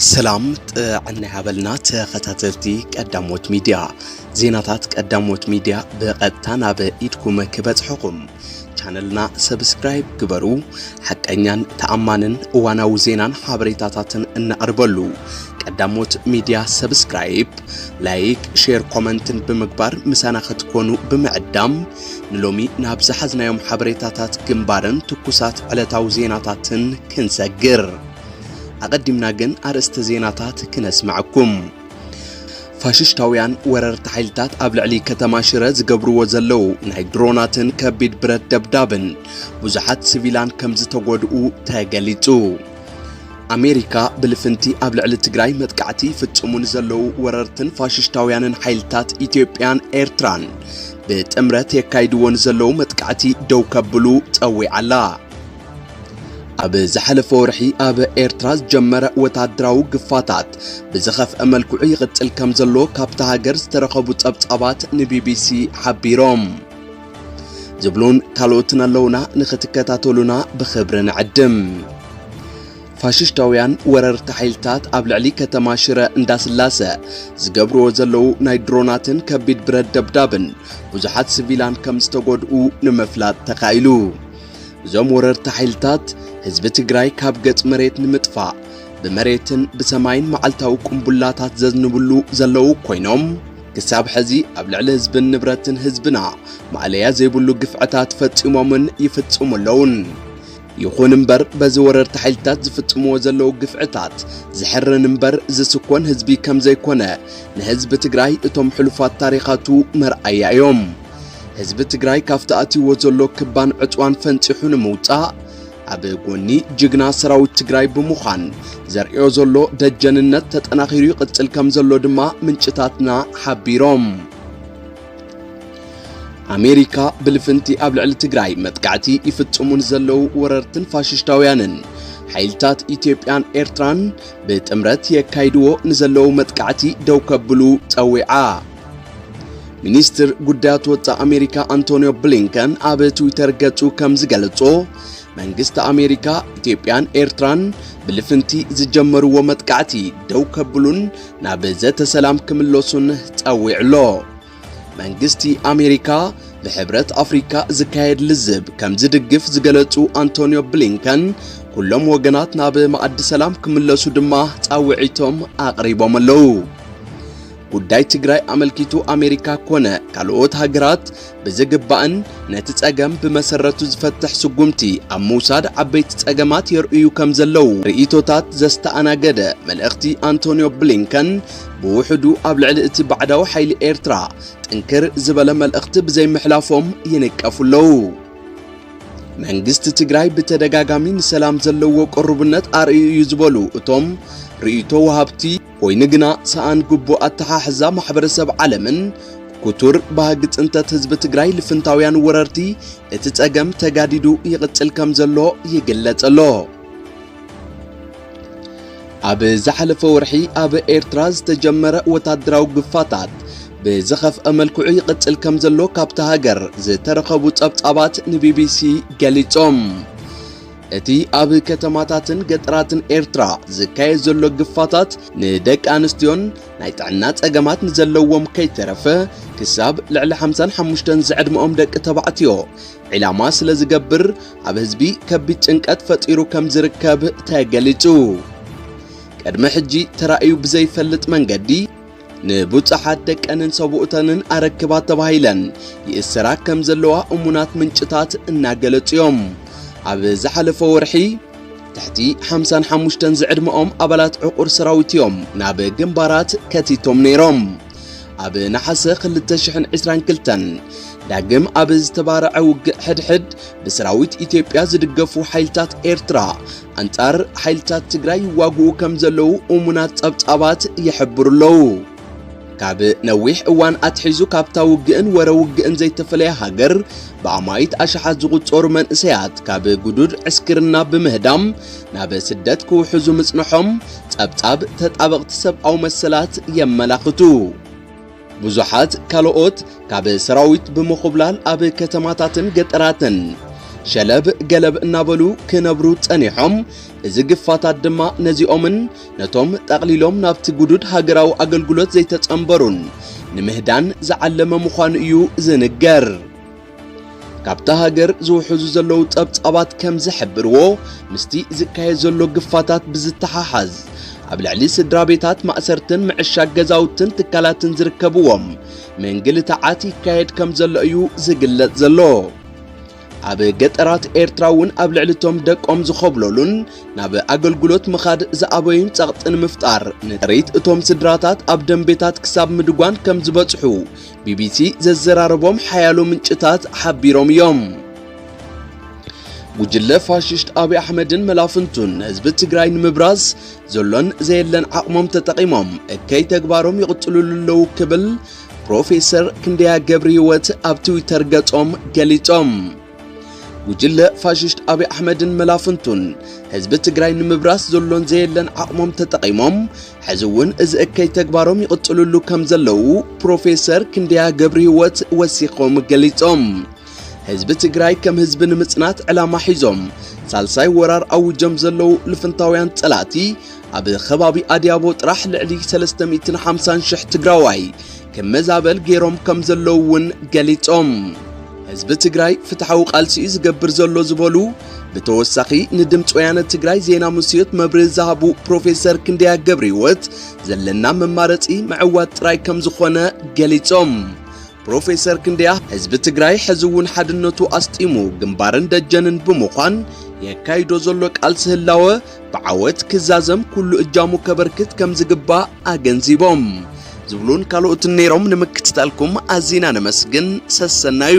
ሰላም ጥዕና ይሃበልና ተኸታተልቲ ቀዳሞት ሚድያ። ዜናታት ቀዳሞት ሚድያ ብቐጥታ ናብ ኢድኩም ክበጽሕኹም ቻነልና ሰብስክራይብ ግበሩ። ሓቀኛን ተኣማንን እዋናዊ ዜናን ሓበሬታታትን እነቕርበሉ ቀዳሞት ሚድያ ሰብስክራይብ፣ ላይክ፣ ሼር፣ ኮመንትን ብምግባር ምሳና ክትኮኑ ብምዕዳም፣ ንሎሚ ናብ ዝሓዝናዮም ሓበሬታታት ግንባርን ትኩሳት ዕለታዊ ዜናታትን ክንሰግር። ኣቐዲምና ግን ኣርእስተ ዜናታት ክነስምዐኩም። ፋሽስታውያን ወረርቲ ሓይልታት ኣብ ልዕሊ ከተማ ሽረ ዝገብርዎ ዘለዉ ናይ ድሮናትን ከቢድ ብረት ደብዳብን ብዙሓት ሲቪላን ከም ዝተጎድኡ ተገሊጹ። ኣሜሪካ ብልፍንቲ ኣብ ልዕሊ ትግራይ መጥቃዕቲ ይፍጽሙ ንዘለዉ ወረርትን ፋሽስታውያንን ሓይልታት ኢትዮጵያን ኤርትራን ብጥምረት የካይድዎ ንዘለዉ መጥቃዕቲ ደው ከብሉ ጸዊዓ ኣላ። ኣብ ዝሓለፈ ወርሒ ኣብ ኤርትራ ዝጀመረ ወታደራዊ ግፋታት ብዝኸፍአ መልክዑ ይቕጽል ከም ዘሎ ካብታ ሃገር ዝተረኸቡ ጸብጻባት ንቢቢሲ ሓቢሮም። ዝብሉን ካልኦትን ኣለዉና፣ ንኽትከታተሉና ብኽብሪ ንዕድም። ፋሽስታውያን ወረርቲ ሓይልታት ኣብ ልዕሊ ከተማ ሽረ እንዳስላሰ ዝገብርዎ ዘለዉ ናይ ድሮናትን ከቢድ ብረት ደብዳብን ብዙሓት ሲቪላን ከም ዝተጎድኡ ንምፍላጥ ተኻኢሉ። እዞም ወረርቲ ሓይልታት ህዝቢ ትግራይ ካብ ገጽ መሬት ንምጥፋእ ብመሬትን ብሰማይን መዓልታዊ ቅንቡላታት ዘዝንብሉ ዘለዉ ኮይኖም፣ ክሳብ ሕዚ ኣብ ልዕሊ ህዝብን ንብረትን ህዝብና ማእለያ ዘይብሉ ግፍዕታት ፈጺሞምን ይፍጽሙ ኣለዉን። ይኹን እምበር፣ በዚ ወረርቲ ሓይልታት ዝፍጽምዎ ዘለዉ ግፍዕታት ዝሕርን እምበር ዝስኮን ህዝቢ ከም ዘይኮነ ንህዝቢ ትግራይ እቶም ሕሉፋት ታሪኻቱ መርኣያ እዮም። ህዝቢ ትግራይ ካብቲ ኣትይዎ ዘሎ ክባን ዕጽዋን ፈንጺሑ ንምውጻእ፣ ኣብ ጎኒ ጅግና ሰራዊት ትግራይ ብምዃን ዘርእዮ ዘሎ ደጀንነት ተጠናኺሩ ይቕጽል ከም ዘሎ ድማ ምንጭታትና ሓቢሮም። ኣሜሪካ ብልፍንቲ ኣብ ልዕሊ ትግራይ መጥቃዕቲ ይፍጽሙ ንዘለዉ ወረርትን ፋሽስታውያንን ሓይልታት ኢትዮጵያን ኤርትራን ብጥምረት የካይድዎ ንዘለዉ መጥቃዕቲ ደው ከብሉ ጸዊዓ። ሚኒስትር ጉዳያት ወጻኢ ኣሜሪካ ኣንቶኒዮ ብሊንከን ኣብ ትዊተር ገጹ ከም ዝገለጾ፣ መንግስቲ ኣሜሪካ ኢትዮጵያን ኤርትራን ብልፍንቲ ዝጀመርዎ መጥቃዕቲ ደው ከብሉን ናብ ዘተ ሰላም ክምለሱን ጸዊዑ ኣሎ። መንግስቲ ኣሜሪካ ብሕብረት ኣፍሪካ ዝካየድ ልዝብ ከም ዝድግፍ ዝገለጹ ኣንቶኒዮ ብሊንከን፣ ኩሎም ወገናት ናብ መኣዲ ሰላም ክምለሱ ድማ ጻውዒቶም ኣቕሪቦም ኣለዉ። ጉዳይ ትግራይ ኣመልኪቱ ኣሜሪካ ኮነ ካልኦት ሃገራት ብዝግባእን ነቲ ጸገም ብመሰረቱ ዝፈትሕ ስጉምቲ ኣብ ምውሳድ ዓበይቲ ጸገማት የርእዩ ከም ዘለዉ ርእይቶታት ዘስተኣናገደ መልእኽቲ ኣንቶኒዮ ብሊንከን ብውሕዱ ኣብ ልዕሊ እቲ ባዕዳዊ ሓይሊ ኤርትራ ጥንክር ዝበለ መልእኽቲ ብዘይምሕላፎም ይንቀፉ ኣለዉ። መንግስቲ ትግራይ ብተደጋጋሚ ንሰላም ዘለዎ ቅሩብነት ኣርእዩ እዩ ዝበሉ እቶም ርእይቶ ወሃብቲ፣ ኮይኑ ግና ሰኣን ግቡእ ኣተሓሕዛ ማሕበረሰብ ዓለምን ክቱር ባህጊ ጽንተት ህዝቢ ትግራይ ልፍንታውያን ወረርቲ እቲ ጸገም ተጋዲዱ ይቕጽል ከም ዘሎ ይግለጽ ኣሎ። ኣብ ዝሓለፈ ወርሒ ኣብ ኤርትራ ዝተጀመረ ወታደራዊ ግፋታት ብዝኸፍአ መልክዑ ይቕጽል ከም ዘሎ ካብታ ሃገር ዝተረኸቡ ጸብጻባት ንቢቢሲ ገሊጾም። እቲ ኣብ ከተማታትን ገጠራትን ኤርትራ ዝካየድ ዘሎ ግፋታት ንደቂ ኣንስትዮን ናይ ጥዕና ጸገማት ንዘለዎም ከይተረፈ ክሳብ ልዕሊ ሓምሳን ሓሙሽተን ዝዕድመኦም ደቂ ተባዕትዮ ዒላማ ስለ ዝገብር ኣብ ህዝቢ ከቢድ ጭንቀት ፈጢሩ ከም ዝርከብ ተገሊጹ። ቅድሚ ሕጂ ተራእዩ ብዘይፈልጥ መንገዲ ንብጹሓት ደቀንን ሰብኡተንን ኣረክባ ተባሂለን ይእሰራ ከም ዘለዋ እሙናት ምንጭታት እናገለጹ እዮም። ኣብ ዝሓለፈ ወርሒ ትሕቲ ሓምሳን ሓሙሽተን ዝዕድመኦም ኣባላት ዕቑር ሰራዊት እዮም ናብ ግንባራት ከቲቶም ነይሮም። ኣብ ነሓሰ ክልተ ሽሕን ዕስራን ክልተን ዳግም ኣብ ዝተባረዐ ውግእ ሕድሕድ ብሰራዊት ኢትዮጵያ ዝድገፉ ሓይልታት ኤርትራ ኣንጻር ሓይልታት ትግራይ ይዋግኡ ከም ዘለዉ እሙናት ጸብጻባት ይሕብሩ ኣለዉ። ካብ ነዊሕ እዋን ኣትሒዙ ካብታ ውግእን ወረ ውግእን ዘይተፈለየ ሃገር ብኣማኢት ኣሽሓት ዝቑጸሩ መንእሰያት ካብ ግዱድ ዕስክርና ብምህዳም ናብ ስደት ክውሕዙ ምጽንሖም ጸብጻብ ተጣበቕቲ ሰብኣዊ መሰላት የመላኽቱ። ብዙሓት ካልኦት ካብ ሰራዊት ብምኹብላል ኣብ ከተማታትን ገጠራትን ሸለብ ገለብ እናበሉ ክነብሩ ጸኒሖም፣ እዚ ግፋታት ድማ ነዚኦምን ነቶም ጠቕሊሎም ናብቲ ግዱድ ሃገራዊ ኣገልግሎት ዘይተጸንበሩን ንምህዳን ዝዓለመ ምዃኑ እዩ ዝንገር። ካብታ ሃገር ዝውሕዙ ዘለዉ ጸብጻባት ከም ዝሕብርዎ፣ ምስቲ ዝካየድ ዘሎ ግፋታት ብዝተሓሓዝ፣ ኣብ ልዕሊ ስድራ ቤታት ማእሰርትን ምዕሻግ ገዛውትን ትካላትን ዝርከብዎም ምንግልታዓት ይካየድ ከም ዘሎ እዩ ዝግለጽ ዘሎ። ኣብ ገጠራት ኤርትራ እውን ኣብ ልዕሊ እቶም ደቆም ዝኾብለሉን ናብ ኣገልግሎት ምኻድ ዝኣበዩን ጸቕጥን ምፍጣር፣ ንጥሪት እቶም ስድራታት ኣብ ደንቤታት ክሳብ ምድጓን ከም ዝበጽሑ ቢቢሲ ዘዘራረቦም ሓያሎ ምንጭታት ሓቢሮም እዮም። ጉጅለ ፋሽስት ኣብይ ኣሕመድን መላፍንቱን ህዝቢ ትግራይ ንምብራዝ ዘሎን ዘየለን ዓቕሞም ተጠቒሞም እከይ ተግባሮም ይቕጽልሉ ኣለዉ ክብል ፕሮፌሰር ክንደያ ገብረ ህይወት ኣብ ትዊተር ገጾም ገሊጾም። ጉጅለ ፋሽስት ኣብይ ኣሕመድን መላፍንቱን ህዝቢ ትግራይ ንምብራስ ዘሎን ዘየለን ዓቕሞም ተጠቒሞም ሕዚ እውን እዚ እከይ ተግባሮም ይቕጽልሉ ከም ዘለዉ ፕሮፌሰር ክንደያ ገብረ ህይወት ወሲኾም ገሊጾም። ህዝቢ ትግራይ ከም ህዝቢ ንምጽናት ዕላማ ሒዞም ሳልሳይ ወራር ኣውጆም ዘለዉ ልፍንታውያን ጸላእቲ ኣብ ከባቢ ኣድያቦ ጥራሕ ልዕሊ ሰለስተ ሚእትን ሓምሳን ሽሕ ትግራዋይ ከም መዛበል ገይሮም ከም ዘለዉ እውን ገሊጾም። ህዝቢ ትግራይ ፍትሓዊ ቃልሲ እዩ ዝገብር ዘሎ ዝበሉ ብተወሳኺ ንድምፂ ወያነ ትግራይ ዜና ምስዮት መብርሂ ዝሃቡ ፕሮፌሰር ክንደያ ገብረ ህይወት ዘለና መማረፂ ምዕዋት ጥራይ ከም ዝኾነ ገሊጾም። ፕሮፌሰር ክንደያ ህዝቢ ትግራይ ሕዚ እውን ሓድነቱ ኣስጢሙ ግንባርን ደጀንን ብምዃን የካይዶ ዘሎ ቃልሲ ህላወ ብዓወት ክዛዘም ኩሉ እጃሙ ከበርክት ከም ዝግባእ ኣገንዚቦም። ዝብሉን ካልኦትን ነይሮም ንምክትታልኩም ኣዚና ነመስግን። ሰሰናዩ።